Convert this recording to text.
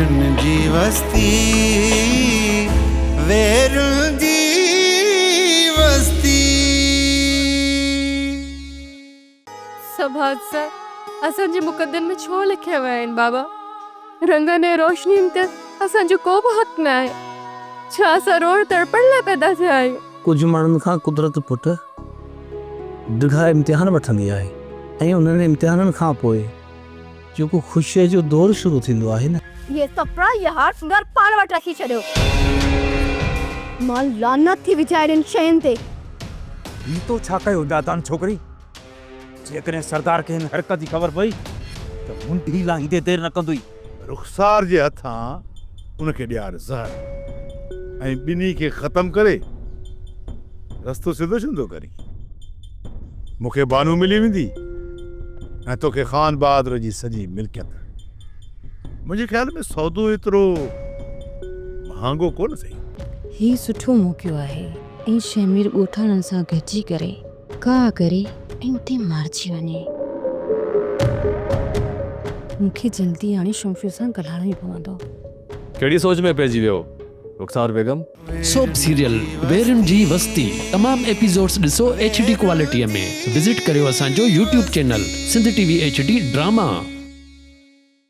ويرن جي وستي ويرن جي وستي. سڀ حادثا اسان جي مقدر ۾ ڇو لکيا ويا آهن بابا؟ رنگن ۽ روشنين تي اسان جو ڪو به حق نه آهي. ڇا اسان روئڻ تڙپڻ لاء پيدا ٿيا آهيون؟ ڪجهه ماڻهن کان قدرت پٽ ڊگها امتحان وٺندي آهي ۽ انهن امتحانن کان پوء جيڪو خوشيء جو دور شروع ٿيندو آهي نه. اهي سپرا اهي هار سينگار پاڻ وٽ رکي ڇڏيو. مان لعنت ٿي وجهان اهڙين شين تي. هي تو ڇا ڪيو نادان ڇوڪري؟ جيڪڏهن سردار کي هن حرڪت جي خبر پئي ته منڍي لاهيندي دير نه ڪندوئي. رخسار جي هٿان ان کي ڏيار زهر ۽ ٻنهي کي ختم ڪري رستو سڌو سنڌو ڪرين. مون کي بانو ملي ويندي ۽ توکي خان بهادر جي سڄي ملڪيت. منهنجي خيال ۾ سودو ايترو مهانگو ڪونه اٿئي. هي سٺو موقعو آهي ۽ شهمير ڳوٺاڻن سان گڏجي ڪري ڪاهه ڪري ۽ اتي مارجي وڃي. مون کي جلدي هاڻي شمشير سان ڳالهائڻو ئي پوندو. ڪهڙي سوچ ۾ پئجي ويو رخسار بيگم. سوپ سيريل ويرين جي وستي تمام ايپيسوڊس ڏسو ايڇ ڊي ڪوالٽي ۾ وزٽ ڪريو اسان جو YouTube channel Sindh T V H D drama.